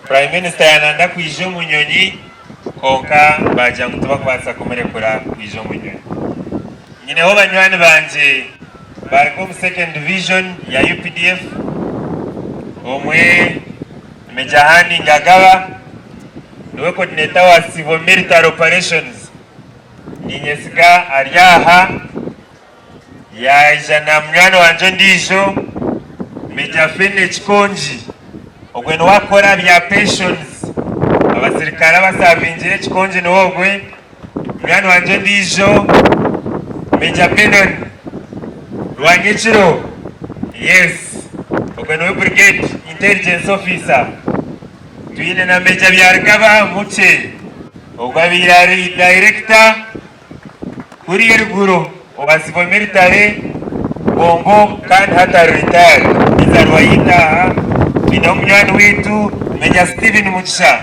Prime Minister yananda kwija omu nyonyi kwonka baagira ngu tibakubaasa kumurekura kwija omu nyonyi. Nyineho banywani bangye baaruga omu second division ya UPDF, omwe ni Major Handing Agaba, niwe coordinator wa Civil Military Operations, ninyesiga ari aha. Yaija na munywani wangye ondiijo, Major Finney Kikongi, ogwe niwe akukora aha bya pensions, abasirikare abasavingire Kikongi niwe ogwe. Munywani wangye ondiijo, Major Benon Rwanyekiro, yes, ogwe niwe Brigade Intelligence Officer. Twine na Major Byarugaba Mukye, ogwe abaire ari Director. Kuriya eruguru owa Zibo Military, Bombo kandi hati ari retired n'ezaarwa yaitu aha. Twineho munywani waitu Major Steven Mugisha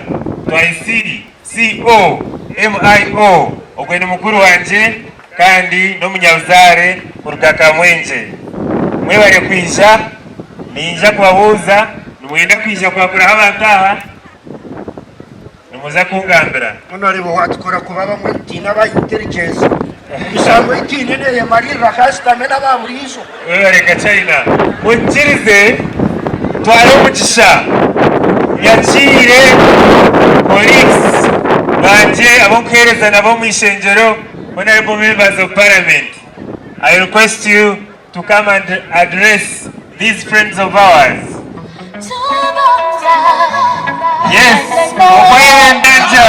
Twaisiri CO MIO ogwe ni mukuru wangye kandi n'omunyabuzaare kuruga Kamwengye. Mwebare kwija, niinyija kubabuuza nimwenda kwija kwakuraho abantu aha? Nimuza kungambira. Honourable watukora kuba bamwe tutiine aba intelligence emisango ei twine neyemaririra kashitame n'aba buriijo. Webare Kachina. Munyikirize ntware omugisha nyakiire colleagues bangye abu nkuheereza nabo omu ishengyero, Honourable Members of Parliament, I request you to come and address these friends of ours. Yes, Okweyendanja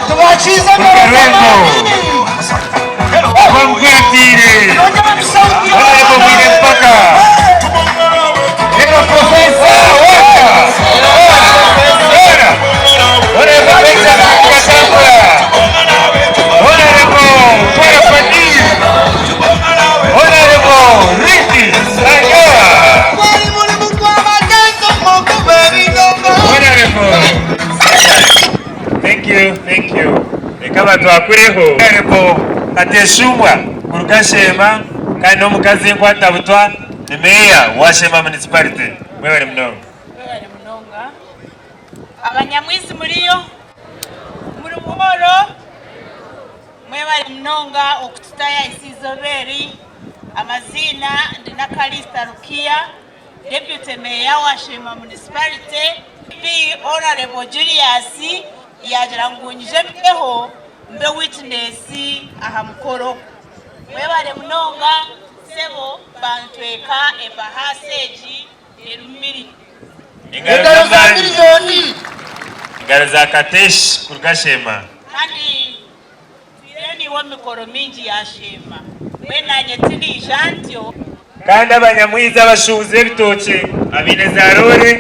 Kukarwego Omukwatiire Honorable Mwine Mpaka Lero Professor Waka Honorable Benjamin Katambura Honorable Twara Fadil Honourable Ricky Sangala. Honourable. Thank you, thank you. Reka batwakureho. Honourable Kateshumwa kuruga Sheema kandi n'omukazi enkwatabutwa ni meeya wa Sheema Municipality. Mwebare munonga. Mwebare munonga. Abanyamwizi muriyo? Muri buhooro? Mwebare munonga okututayayisa eizooba eri. Amaziina ndi Nakalista Rukia, Deputy Meeya wa Sheema Municipality. Honourable Julius yaagira ngu nyije mbeho mbe witness aha mukoro ogu. Mwebare munonga sebo bantweka ebahaasa egi erimu miriyoni. Engaro za miriyoni. Engaro za Katesh kuruga Sheema. Kandi Ntwire niiwe omu mikoro mingi ya Sheema, mbwenu naanye tinaija ntyo. Kandi abanyamwizi abashuubuzi b'ebitookye abaine za loore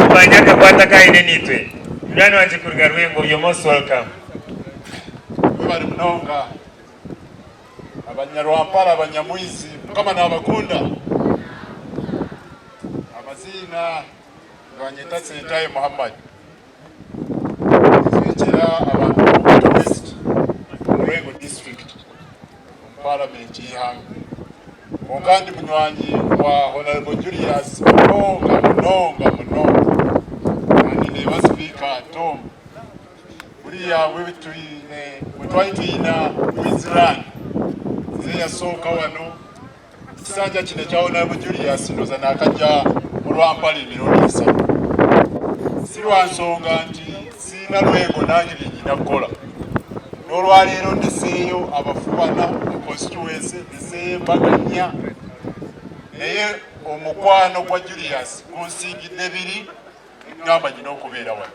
mumanye akakwate aku aine naitwe. Munywani wangye kuruga Rwengo you're most welcome. Mwebare munonga abanyarwampara abanyamwizi mukama nabakunda amaziina nibanyeta Sentaye Muhammad. Nijwekyera abantu b'Obukoto West omu Lwengo District omu Paramenti y'eihanga. Kwonka ndi munywani wa Honarebo Julius munonga munonga munonga. Kandi ndeeba Sipiika Tom buriya bwe twari twina Quiz Run nze yasooka wano Ekisanja kino ekya Honourable Julius ndoza nakajja mu Rwampara emirundi esatu. Si lwa nsonga nti siina Lwengo nange bye nyina kukola. N'olwaleero ndeseeyo abafu bana mu constituency, ndeseeyo embaga nnya naye omukwano gwa Julius gunsingidde biri ngamba nyina okubeera wano.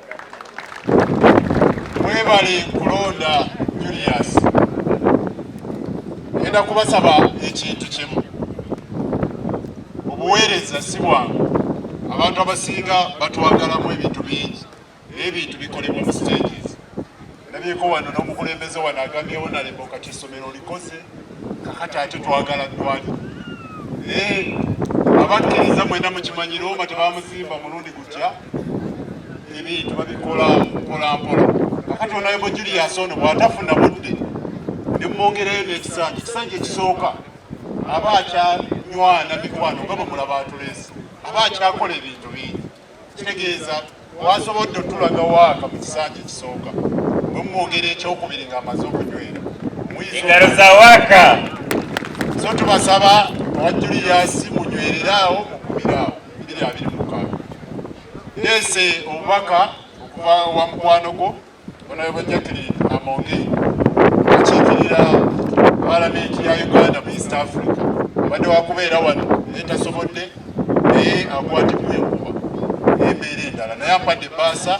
Mwebale kulonda Julius. Ngenda kubasaba ekintu kimu. Obuweereza si bwangu. Abantu abasinga batwagalamu ebintu bingi naye ebintu bikolebwa mu stages. Ndabyeko wano n'omukulembeze wano agambye Honorable kati essomero olikoze kakati ate twagala ddwaliro. Naye abakkiriza mwena mukimanyi Roma tebamuzimba mulundi gutya, ebintu babikola mpola mpola. Kakati Honorable Julius ono bw'atafuna budde ne mumwongerayo n'ekisanja, ekisanja ekisooka aba akyanywana mikwano nga bwe mulaba atuleese, aba akyakola ebintu bingi. Kitegeeza Wasobodde otulaga waaka mu kisanja ekisooka bwe mumwongera ekyokubiri ng'amaze okunywera. Muyinza Engaro za waaka. So tubasaba owa Julius munywerere awo mugumire awo 2026. Ndeese obubaka okuva owa mukwano gwo Honorable Jacqueline Amongi akiikirira Palamenti ya Uganda mu East Africa abadde wakubeera wano naye tasobodde naye akwatibwa enkuba n'embeera endala naye ampadde ebbaasa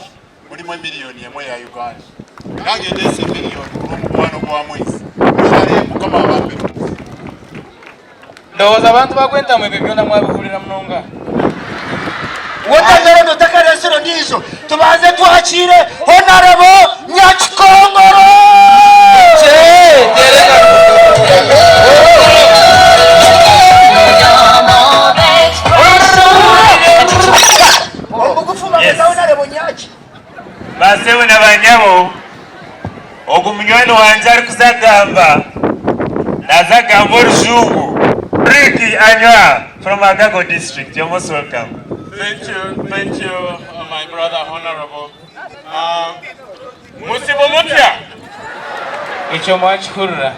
mulimu emiliyoni emu eya Uganda nange ndeese emiliyoni olw'omukwano gwa mwezi mwebale mukama abambere. Ndowooza abantu ba Gwentamu ebyo byona mwabihurira munonga. Watermelon otakareetsire ondiijo tubanze twakiire Honarebo Nyakikongoro. Omugufu Yes. bamweta Honarebo Nyaki. Baasebo na baanyabo, ogu munywani wangye arikuza kugamba, naaza kugamba orujungu. Ricky Anywa from Agago district, you're most welcome. Thank you, thank you, my brother Honorable. Musibo mutya? Ekyo mwakihurira.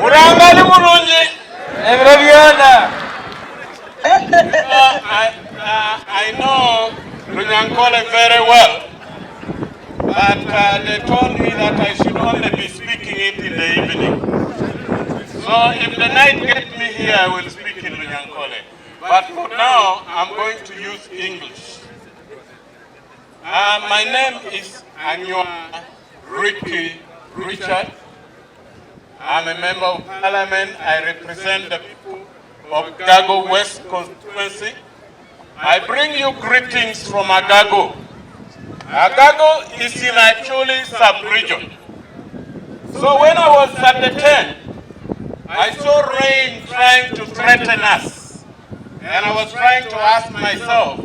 Muranga ni murungi. Ebiro byona. I know Runyankole very well, but they told me that I should only be speaking it in the evening. So if the night gets me here, I will speak in Runyankole. But for now, I'm going to use English. My name is Anywar Ricky Richard. I'm a member of parliament. I represent the people of Agago West constituency. I bring you greetings from Agago. Agago is in Acholi sub-region. So when I was at the tent, I saw rain trying to threaten us. And I was trying to ask myself,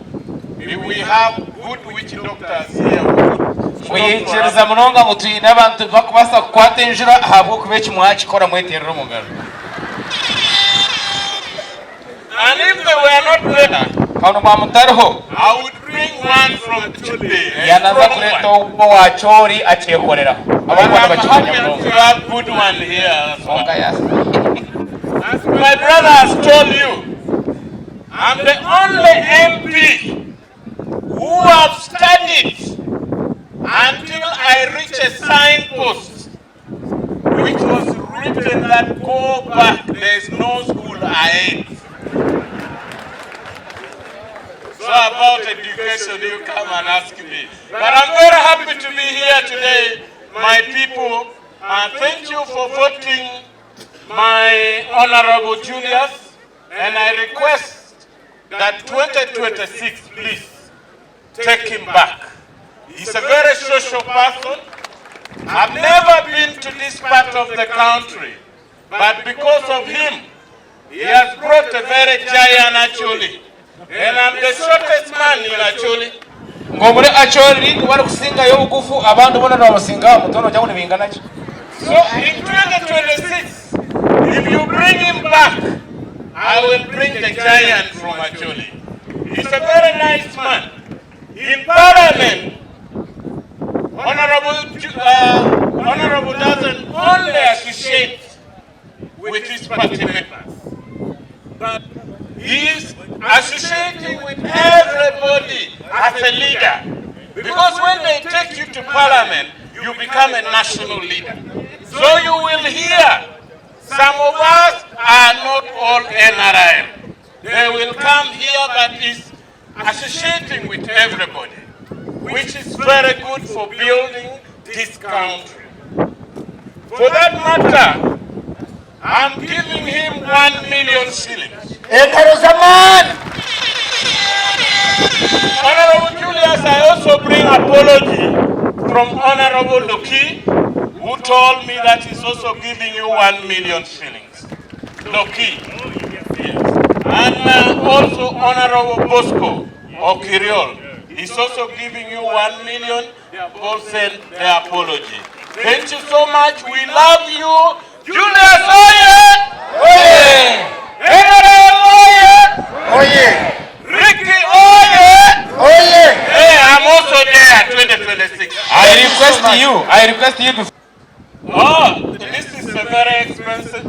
if we have good witch doctors here, who could stop for Mwikiriza us. munonga ngu twine abantu bakubaasa kukwata enjura ahabw'okuba eki mwakikora mweterera omu ngaro. And if they were not there, Hanu mwaba mutariho, I would bring one from Chile, a yanaza strong kureeta one. ogwo owa Acholi akyekoreraho. But Abarikuba I'm nibakimanya happy munonga. to have good one here as well. Kwonka yas- As my brother has told you, I'm the only MP who have studied until I reach a signpost which was written that go back, there is no school ahead. So about education, you come and ask me. But I'm very happy to be here today, my people. And thank you for voting my Honorable Julius. And I request that 2026, please, take him back. He's a very social person. I've never been to this part of the country, but because of him, he has brought a very giant Acholi. And I'm the shortest man in Acholi. Ngu omuri Acholi niwe arikusingayo obugufu abandi boona nibamusinga aha mutwe noogira ngu nibingana ki? So in 2026, if you bring him back, I will bring the giant from Acholi. He's a very nice man. In Parliament, Honorable doesn't only associate with his party members, but he is associating with everybody as a leader. Because when they take you to Parliament, you become a national leader. So you will hear some of us are not all NRM. They will come here, but is associating with everybody, which is very good for building this country. For that matter, I'm giving him 1 million shillings. Engaro z'amaani. Honorable Julius, I also bring apology from Honorable Loki, who told me that he's also giving you 1 million shillings. Loki. Yes. And also Honorable Bosco Okiriol is also giving you 1 million. They have both sent their apology. Thank you so much. We love you. Julius Oye! Oye! Honorable Oye! Oye! Ricky Oye! Oye! Hey, I'm also also there 2026. I request you, I request you before Oh, this is a very expensive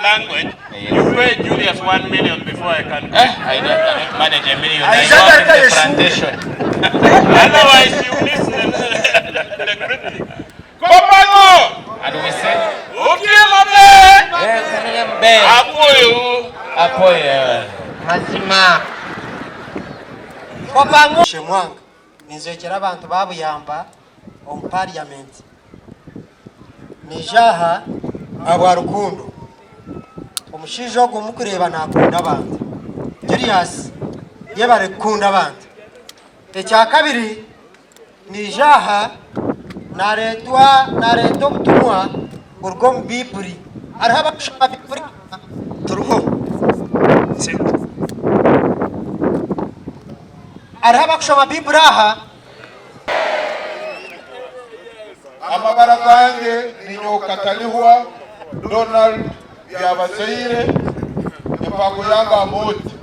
language. You pay Julius 1 million before I can Eh, I don't, cannot manage a million. I Aija work in garuka the yeshuure. plantation. Otherwise, you miss the greeting. Kopango! And we say, Ukimabe! eh, Apoyo! Apoyo. Mazima. Shemwanga ninzwekyera abantu ba Buyamba omu parliament. Naija aha ahabwa rukundo. Omushaija ogu mukureeba nakunda abantu. Julius yebare kukunda abantu. Ekyakabiri naija aha nareetwa nareeta obutumwa kuruga omu Baiburi. Hariho abarikushoma Baiburi aha? Turiho. Hariho abarikushoma Baiburi aha? Amabara gange ni Nyokatalihwa Donald Byabazaire, empango yange Amooti.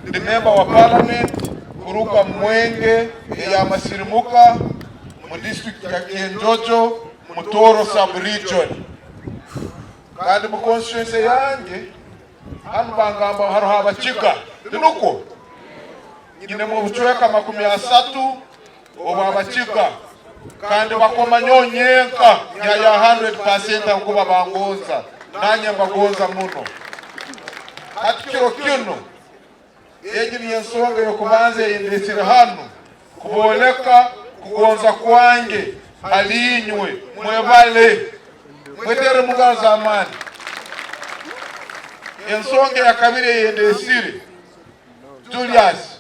Ndi memba wa parliament kuruga Mwenge eya Masirimuka mu district ya Kyenjojo mu Tooro sub region. Kandi mu constituency yange hanu bangamba hariho Abakiga, tinukwo? Nyinemu obucweka 30 obw'Abakiga kandi bakoma nyowe nyenka nyihayo 100% ahabw'okuba bangonza nanye mbagonza muno. Hati kiro kinu egi niyo ensonga ey'okubanza eyindesire hanu kubooleka kugonza kwange hali inywe. Mwebale, mweterre mungaro z'amaani. Ensonga eyakabiri eyindesire, Julius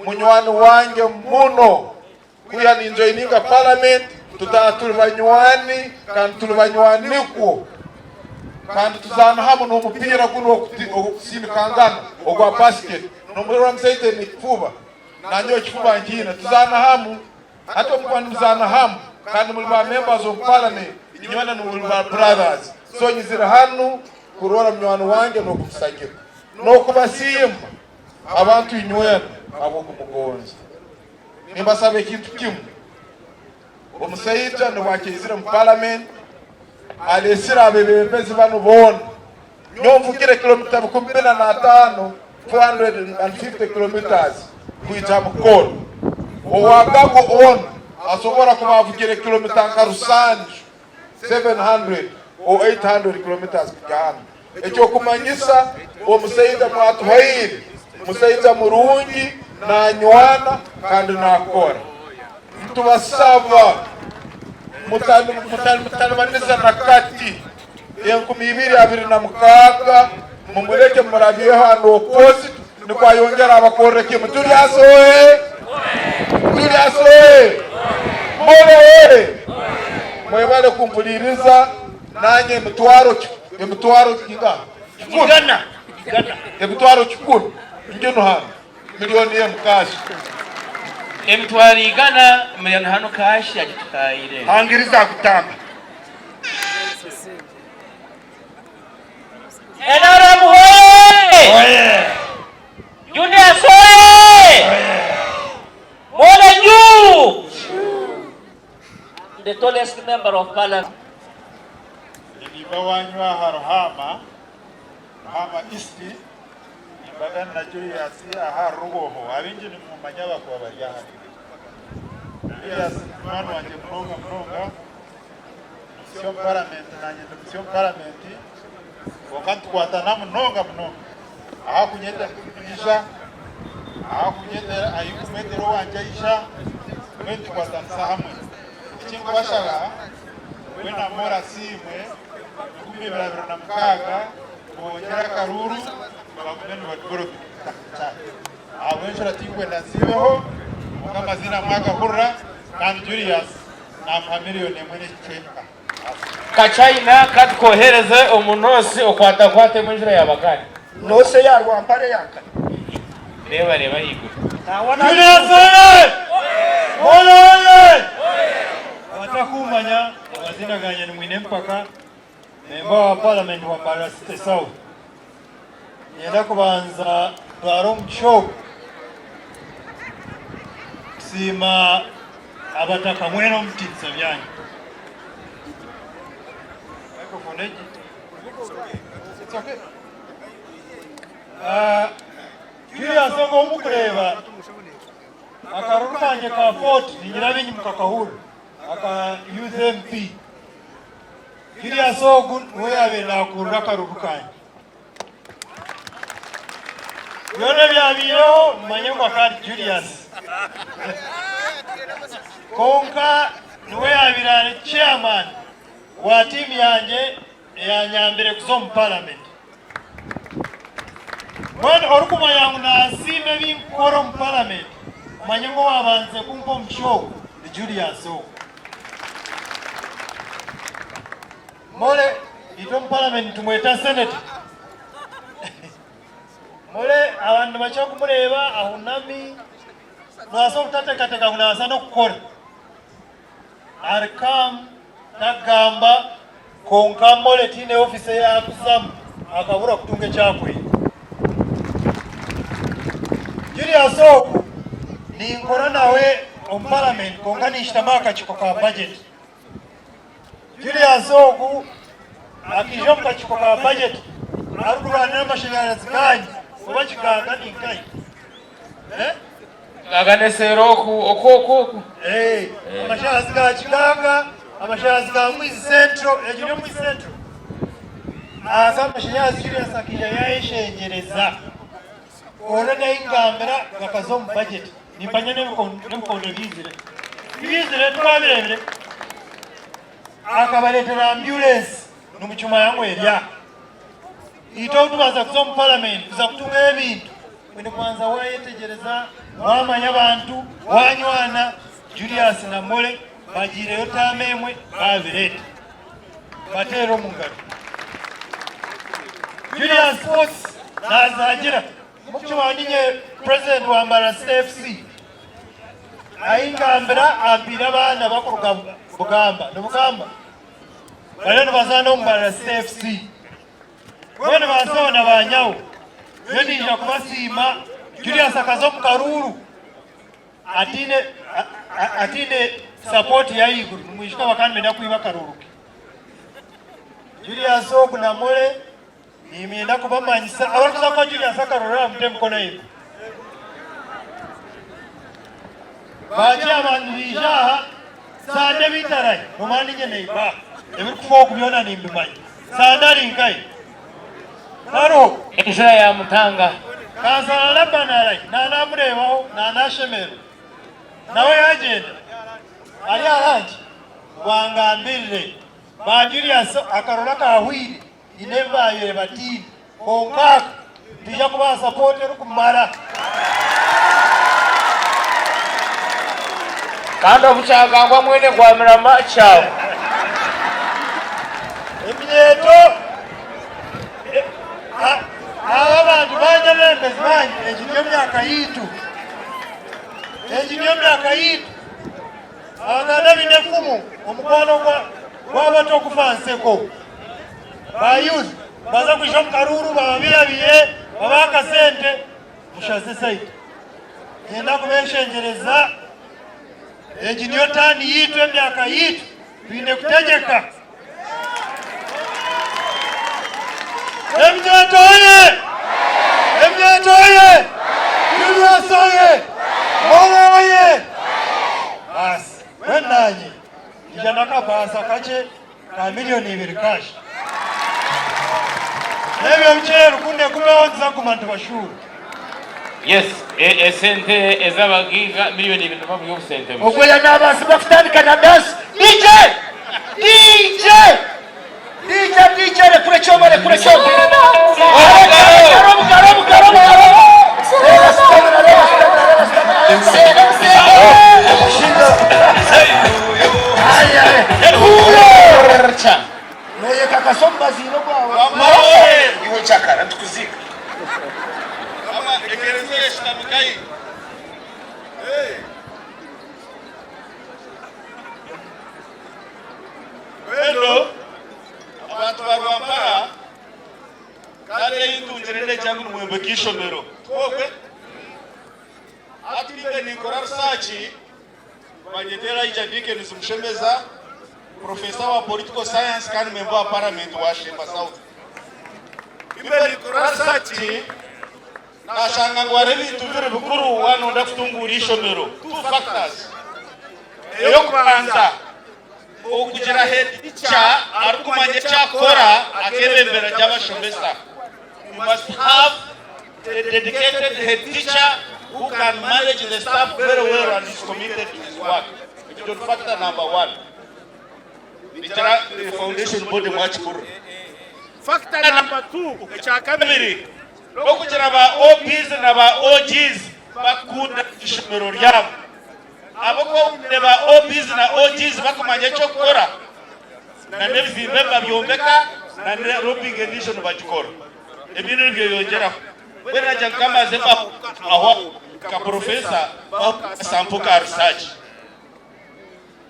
munywani wange muno kwiha ninjoininga parliament tutaha turi banywani kandi turi banywanikwo kandi tuzaana hamu n'omupiira gunu ogw'okusindikangana ogwa basket nomurora omusaija aine ekifuba nanyowe ekifuba nkiine tuzaana hamu hati omukuba nimuzaana hamu kandi muri ba members of parliament inywena nimuri ba brothers so nyizire hanu kurora munywani wange n'okumusagika N'okubasiima abantu inywena habw'okumugonza. Nimbasaba ekintu kimu, omusaija nubwo akyaizire mu palamenti aleesire abebembezi banu boona. Nyowe nvugire kilomita 450, 450 kilometres, kwija ha mukoro. Owa Gago onu asobora kuba avugire kilomita nka rusanju, 700 or 800 kilometres kuhika hanu. Eky'okumanyisa omusaija mwatuhaire musaija murungi, nanywana kandi nakora. Nitubasaba mutalibaniza na kati 2026 mumuleke murabyeho hanu opposite nikwo ayongere abakorre kimu. Julius oye! Julius oye! Molo oye! Mwebale kumpuliiriza. Nanye emitwaro emitwaro ingaha? Kikumi. Igana. Igana. Emitwaro kikumi nginu hanu milioni emu kashi. Emitwaro igana milioni hanu kashi agituhaire. Hangiriza kutamba. NRM hoye! Julius hoye! Mole juu! The tallest member of parliament. Niiba wanyu aha Ruhaama, Ruhaama East, nimbagana na Julius aha Ruboho. Abaingi nimumanya abakuba bari aha. Julius munywani wangye munonga munonga, omusi omu paramenti nanye ndi omusi omu paramenti, kwonka nitukwatana munonga munonga. Aha kunyeta nyija, aha kunyetera ahi kumwetera owangye aija, mbwenu tukwatanisa hamwe. Eki nkubashaba mwena murasiimwe 2026 mubongyere akaruuru bagume nibadugorobeka. Ahabw'enshonga tinkwenda nsiibeho kwonka amaziina mwagahurira kandi Julius namuha miriyoni emwe n'ekicweka. Kachina katukohereze omu noosi okwatakwatemu enjura ya bakani. Noosi eya Rwampara eya kare. Reeba reeba ahaiguru. Julius oye! Molo oye! Abatakumanya amazina gangye ni Mwine Mpaka, memba wa paramenti wa Mbarara City South. Niinyenda kubanza ntware omugisha ogu. Nitusiima abataka mwena omu bitiinisa byanyu. Microphone egi. It's okay. Ah, Julius ogwo ou mukureeba akaruru kangye ka Fort ningira baingi mukakahurira aka Youth MP. Julius ogu niwe yaabaire naakurira akaruru kangye. Byona ebyabaireho mumanye ngu akaba ari Julius. Kwonka niwe yaabaire ari chairman wa tiimu yangye eyanyambire kuza omu paramenti. Mbwenu orikumanya ngu nasiima ebi nkukora omu paramenti, omanye ngu owabandize kumpa omugisha ogu ni Julius ogu. Mole itwe omu paramenti nitumweta senator. Mole abantu nibakira kumureeba ahunami, nobaasa obutateekateeka ngu nabaasa n'okukora. Ari calm, takugamba, kwonka Mole tihaine ofiisi ei arikuzamu akabura kutunga eki arikwenda. Julius ogu ninkora nawe omu paramenti kwonka ninshutama aha kakiiko ka bajeti. Julius ogu akaija omu kakiiko ka bajeti arikurwanira amashanyarazi ganyu oba kigaaga ninkahi? Kigaaga oku oku oku oku. Amashanyarazi ga Kigaaga, amashanyarazi ga Mwizi Central, egyo niyo Mwizi Central? Aga amashanyarazi Julius akaija yayeshengyereza already ahi ngambira gakaza omu budget. Nimpanya n'ebikondo biizire. Biizire twabireebire. Akabareetera ambulensi nimukimanya ngu eri aha. Itwe obu tubanza kuza omu paramenti kuza kutungayo ebintu, oine kubanza waayetegyereza, waamanya abantu, waanywana. Julius na Molly bagiireyo taama emwe baabireeta. Mbateerere omu ngaro. Julius Sports naazihagira. Mukimanya niinye president wa Mbarara City FC. Ahi ngambira ampiire abaana bakuruga Bugamba. Ni Bugamba? Bariyo nibazaana omu Mbarara City FC. Mbwenu ba na ba nyawo, nyowe niinyija kubasiima. Julius akaza omu karuuru ataine ataine sapooti y'ahaiguru. Nimwijuka bakaba nibenda kwiba akaruuru ke. Julius ogu na Mole niinyenda kubamanyisa abarikuza kuha Julius akaruuru aha mute emikono ahaiguru. Ba chairman nibaija aha, Sande beitu arahi? Nomanya niinye neighbour, ebirikufa oku byona nimbimanya. Sande ari nkahi? Tariho? Enjura yamutanga. Kansala Laban arahi? Nanamureebaho, nanashemererwa. Nawe yagyenda? Ari aha ranki? Bangambirire. Ba Julius akarora akahwire. Haine ebi baabaire bataine, kwonka aka nitwija kubaha sapooti erikumara. Kandi obu kyagambwa mwene gwamira makya. Eminyeeto, aba abantu bangi abeebembezi bangi, egi niyo myaka yaitu. Egi niyo myaka yaitu. Abaganda baine enfumu, omukwano gw'abato gufa nseko. Ba youth baza kwija omu karuuru bababirabire babahe akasente mushaze side. Niinyenda kubeshengyereza egi niyo taani yaitu emyaka yaitu twine kutegyeka. Eminyeeto oye! Eminyeeto oye! Julius oye! Mole oye! Baasi mbwenu naanye nyija n'akabaasa kakye ka milioni ibiri cash. N'ebyo bikye rukundo egumeho nituza kuguma nitubashuura. Yes, esente ez'abagaiga milioni ibiri nibuba buri obusente bukye. Ogwo yanabaasibwa kutandika na dance. DJ! DJ! DJ DJ rekura ekyoma rekura ekyoma. Obugaro obugaro obugaro obugaro. Reeba stamina reeba stamina reeba stamina. Ai ai. Noyekakasa omu baziire ogwawe. Iwe kyakara nitukuziika. Kama ekereziya eshutami nkahi? Mbwenu abantu ba Rwampara kandi ei ntungire negira ngu nimwombeka eishomero. Tikwo? Hati imwe ninkora research. Research, banyeta Elijah Dickens Mushemeza, Professor wa Political Science kandi Member wa Parliament wa Sheema South. Imwe nikora research nashanga ngu hariho ebintu bibiri bikuru waaba noyenda kutunguura eishomero, two factors. Ey'okubanza, okugira head teacher arikumanya eki akukora akeebembera gye abashomesa. You must have a dedicated head teacher who can manage the staff very well and is committed to his work. Ekyo ni factor number one. Nikira foundation body mwakikuru. Factor number two, ekyakabiri, n'okugira ba OPs na ba OGs bakukunda ishomero ryabo. Ahabw'okuba ba OPs na OGs bakumanya eky'okukora na n'ebizimbe nibabyombeka na ne lobbying endiijo nibagikora. Ebindi nibyeyongyeraho. Mbwenu nagira ngu kamaze mbaho aho nka professor mbaho sample ka research.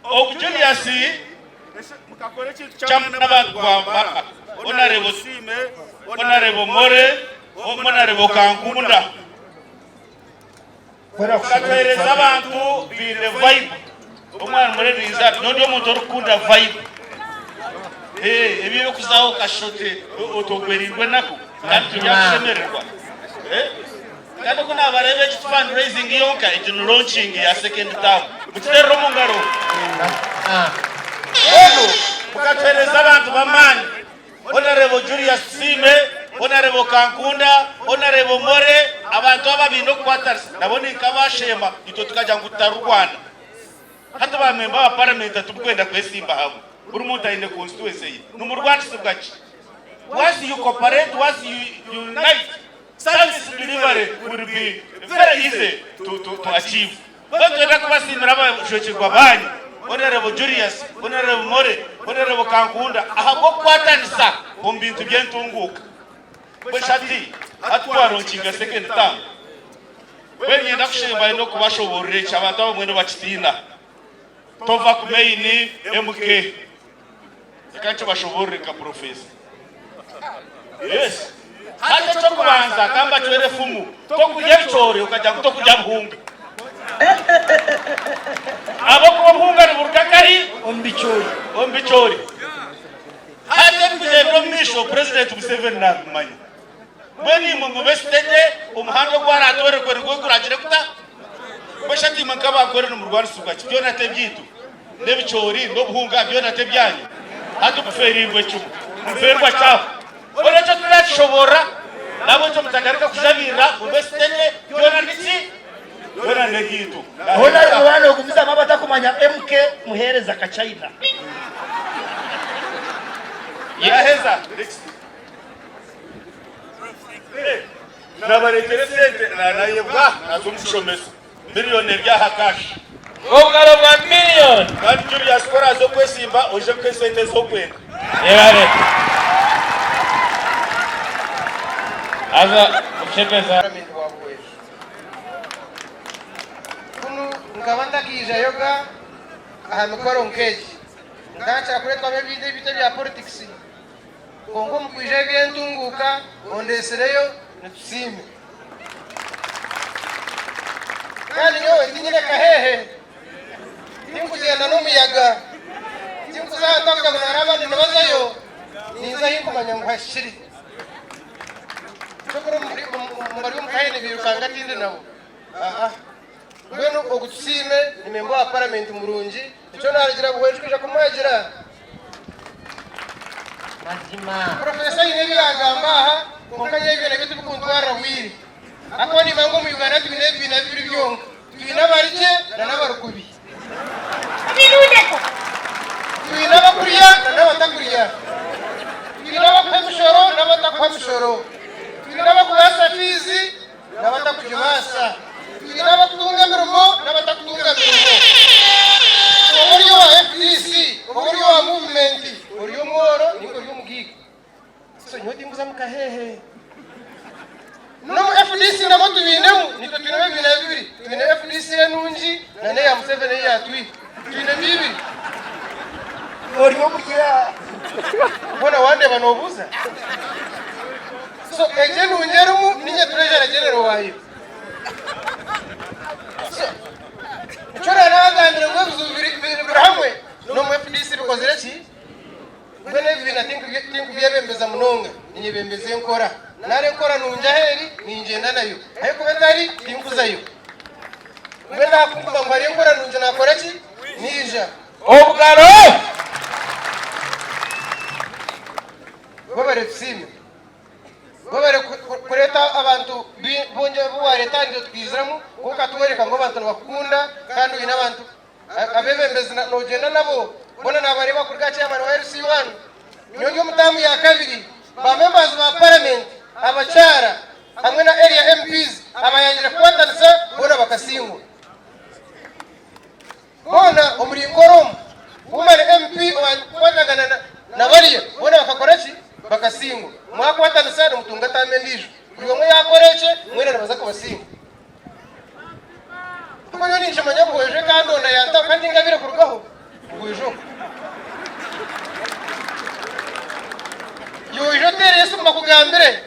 Ogu Julius chairman abantu Bwambara, Honourable Honourable More, Honourable Kankunda. Tukatwehereza abantu baine vibe. Omwana mure ninza ati nondi omuntu orikukunda vibe. Eh, ebi ebyokuzaho okashusha oti otogwereirwe enaku kandi turyakushemererwa. Eh, kandi ku nabareeba egi ti fundraising yonka, egi ni launching ya second term. Mukiterere omu ngaro. Mbwenu mukatuheereza abantu b'amaani. Honarebo Julius Tusiime, Honarebo Kankunda, Honarebo More, abantu aba baine okukwatanisa nabo ni nk'abaasheema itwe tukagira ngu tutarurwana. Hati ba memba ba paramenti titurikwenda kwesimba hamwe, buri muntu aine constituency ye. Nimurwanisibwa ki? Once you cooperate, once you unite, service delivery will be very easy to, to, to achieve. Mbwenu twenda kubasiimira abajwekyerwa baanyu, Honourable Julius, Honourable More, Honourable Kankunda ahabw'okukwatanisa omu bintu by'entunguuka. Mbwenu shi hati hati twaronkinga second term, mbwenu niinyenda kushembayo n'okubashoboorora eki abantu abamwe nibakitiina. Tova ku main MK. Reka nkibashoboorore nka professor. Yes. Hati eky'okubanza ka mbacwere efumu, tokurya ebicoori okagira ngu tokurya buhunga. Ahabw'okuba obuhunga niburuga nkahi? Omu bicoori. Omu bicoori. Hati ebikugyenda omu maisho Purezidenti Museveni naabimanya. Mbwenu imwe mube steady, omuhanda ogu araatworekwe nigwo guragire guta? Mbwenu shi hati imwe nk'abankore nimurwanisibwa ki? Byona t'ebyaitu? N'ebicoori n'obuhunga byona t'ebyanyu? Hati mufeereirwe kimwe, nimufeerwa ki aho? Mbwenu ekyo titurakishoboorora, n'ahabw'ekyo mutagaruka kujabirira, mube steady, byona niki? Byona n'ebyaitu. Hoona waaba noogumizamu abatakumanya MK Muheereza Kachaina. Yaheza. Next. Nabareetera esente nanayebwa naza omu kushomesa. Million eri aha cash. Obugaro bwa million. Kandi Julius ku oraaze okwesimba oije kuha esente ezi okwenda. Yebare. Haza kushemeza. Paramenti wa Buhweju. Kunu nkaba ntakaijayoga aha mikoro nk'egi. Nkaba nkira kureetwamu ebintu ebintu ebya politics kwonka omu kwija eby'entunguuka ondetsireyo nitusiime. Kandi nyowe tinyine kaheehe, tinkugyenda n'omuyaga, tinkuza aha ntakugira ngu naareeba abandi nibazayo, ninza ahi nkumanya ngu hahikire. Kyokora omu bari omu kaheehe nibairukanga tindi nabo. Aa. Mbwenu ogu Tusiime ni memba wa paramenti murungi, nikyo naarugira Buhweju kwija kumuhagira. Professor aine ebi yaagamba aha kwonka nyowe ebyo nabyo tibikuntwarira bwire ahakuba nimanya ngu omu Uganda twine ebibiina bibiri byonka, twine abarigye n'abarikubi. Twine abakurya n'abatakurya, twine abakuha emishoro n'abatakuha mishoro, twine abakubaasa fiizi n'abatakugibaasa. Twine abakutunga emirimo n'abatakutunga mirimo. Oba ori owa FDC, oba ori owa movement, ori omworo ninga ori omugaiga. So nyowe tinkuza mu kaheehe. N'omu FDC nabwo tubainemu, naitwe twinemu ebibiina bibiri. Twine FDC enungi na n'eya Museveni ei yaatwiha. Twine bibiri. Ori omurya. Hoona wandeeba noobuuza? So egyo enungi erimu ninye treasurer general waayo. So. Nikyo naabagambire ngu ebizibu biri hamwe n'omu FDC bikozire ki? Mbwenu ebibiina tinkubyebembeza munonga, ninyebembeza enkora. Nari enkora nungi ahu eri, ningyenda nayo. Ahu erikuba etari, tinkuzayo. Mbwenu ahabw'okuba ngu hariyo enkora nungi naakora ki? Naija. Obugaro! Webare tusiime. Webare kureeta abantu baingi abu wareeta aha nitwe tukaiziramu kwonka okatworeka ngu abantu nibakukunda kandi oine abantu abebembezi nogyenda nabo boona nabareeba kuruga aha chairman wa LC one nyowe ndi omu taamu ya kabiri ba members ba parliament abakyara hamwe na area MPs abayangire kukwatanisa boona bakasingwa. Boona omuri Nkore omu, Woman MP owakwatagana na bariya boona bakakora ki? Bakasingwa. Mwakwatanisa nimutunga taamu endiijo. Buri omwe yaakora ekye, mwena nibaza kubasinga. Ahabw'okuba nyowe ninkimanya Buhweju ekandonda yantaho kandi tingabire kurugaho Buhweju okwo. Iwe oije oteere esimu bakugambire.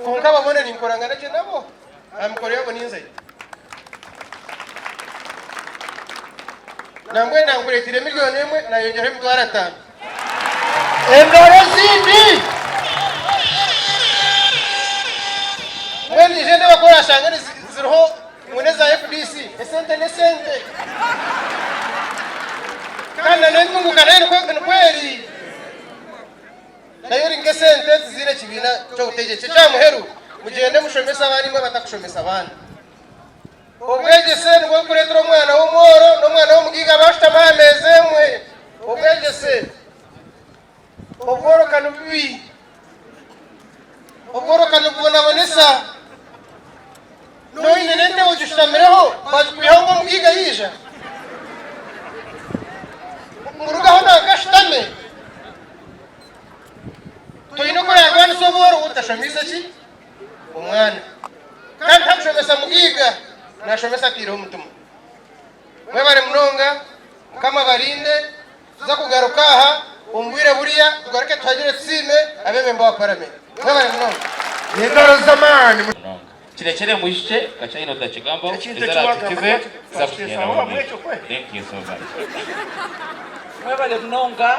Kwonka aba boona ninkorangana gye nabo. Aha mikoro yaabo ninzayo. Nambwenu nankureetiire milioni emwe nayongyeraho emitwaro ataano. Engaro ezindi. Mbwenu nyije ndeebe ku orashange ziriho ngu n'eza FDC. Esente n'esente. Kandi na n'entunguka nayo nikwo eri. Nayo eri nk'esente tiziine kibiina ky'obutegyeki. Eky'aha muheru, mugyende mushomese abaana imwe abatakushomesa baana. Obwegyese nibwo burikureetera omwana w'omworo n'omwana w'omugaiga baashutama aha meeza emwe. Obwegyese. Obworo ka ni bubi. Obworo ka nibubonabonesa. N'oine n'entebe ogishutamireho bagikwihaho ngu omugaiga yaija? Ngu rugaho nanka ashutame? Toine oku oraarwanisa obworo otashomiise ki? Omwana. Kandi takushomesa mugaiga, naashomesa ataireho omutima. Mwebare munonga, Mukama abarinde, tuza kugaruka aha omu bwire buriya tugaruke tuhagire tusiime abeebembe ba paramenti. Mwebare munonga. Engaro z'amaani. Munonga. Kirekyere mwijukye kakyayine otakigambaho Ekintu ezi eki wagamba aratukize tuza twakiteesaho kukigendaho hamwe ekyo kwe. Thank you so much. Mwebale munonga.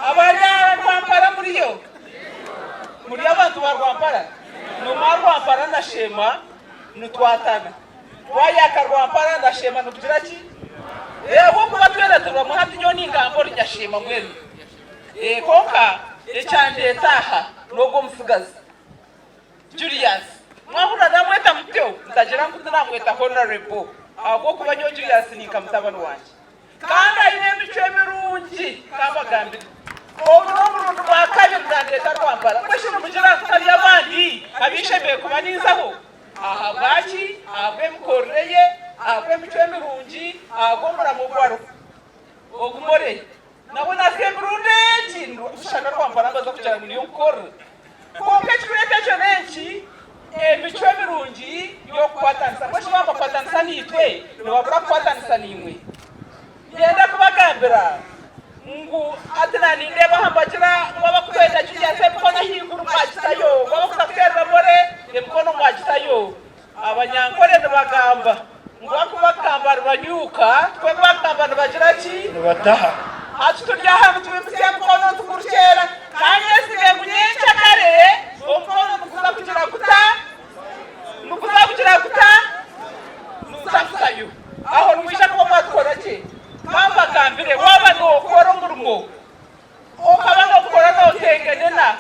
Abari aha Rwampara muriyo? Muri abantu ba Rwampara? Nomwa Rwampara na Sheema nitwatana. Twayaka Rwampara na Sheema nikugira ki? Ahabw'okuba twena turi bamwe hati nyowe ningamba ori Nyasheema mbwenu. Kwonka ekyandeeta aha n'ogwo omutsigazi. Julius, Mwahurira namweta mutyo? Ntagira ngu tinamweta Honourable ahabw'okuba nyowe Julius ni nka mutabani wangye. Kandi aine emicwe mirungi kambagambire. Ogu n'omurundi gwa kabiri nandeeta Rwampara. Mbwenu shi nimugira ngu tari abandi ab'eishemereire kuba ninzaho? Ahabwaki? Ahabw'emikorere ye, ahabw'emicwe mirungi, ahabw'omuramo ogu ariho. Ogu Morey nawe naasya emirundi egi bushana Rwampara mbaza kugira ngu niyo nkukorera. Kwonka ekikureeta ekyo n'enki? Emicwe mirungi y'okukwatanisa. Mbwenu shi baaba nibakwatanisa naitwe, nibabura kukwatanisa naimwe? Niinyenda kubagambira ngu hati naanindeeba aha mbagira ngu abakukwenda Julius emikono ahaiguru mwagitayo, ngu abakuza kuteerera More emikono mwagitayo. Abanyankore nibagamba ngu ahu bakugamba nibanyuuka, tikwo bakugamba nibagira ki? Nibataha. Hati turi aha nitwimutsya emikono nitugurukyera kandi nyesiga ngu nyenkyakare omukono niguza kugira guta? Niguza kugira guta? Niguza kuzayo. Aho nimwija kuba mwatukora gye. Ka mbagambire, waaba nookora omurimo Okaba nokukora notengenena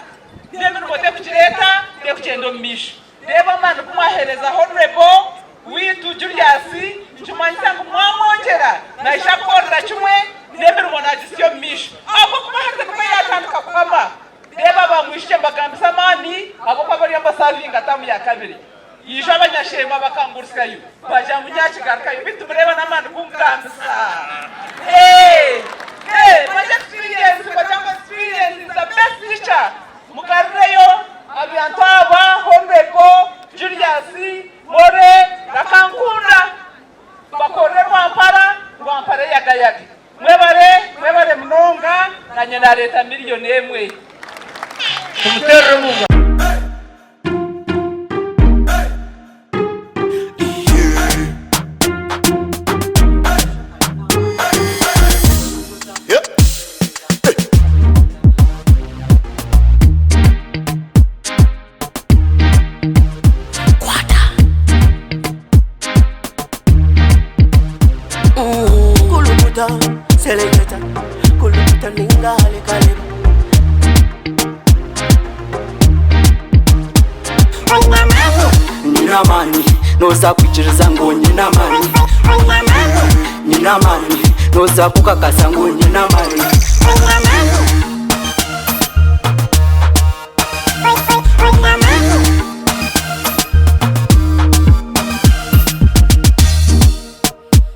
n'emirimo tekugira eta tekugyenda omu maisho. Reeba amaani gu mwahereza Honourable waitu Julius nikimanyisa ngu mwamwongyera naija kukorera kimwe n'emirimo nagitsya omu maisho ahabw'okuba hati nibwo yatandika kuhama. Reeba bamwijukye mbagambise amaani ahabw'okuba bariyo nibasavinga taamu ya kabiri. Ijo abanyashemba bakangurutsyayo bagira ngu nyakigarukayo beitu mureeba n'amaani gungambisa. Eeh eeh manya experience bagira ngu experience is the best teacher. Mugarureyo abantu aba Honourable Julius More na Kankunda bakorere Rwampara, Rwampara eyagayage. Mwebare mwebare munonga nanye nareeta million emwe. Tumuterere omu ngaro. Nyine amaani, nooza kwikiriza ngu nyine amaani. Nyine amaani, nooza kukakasa ngu nyine amaani.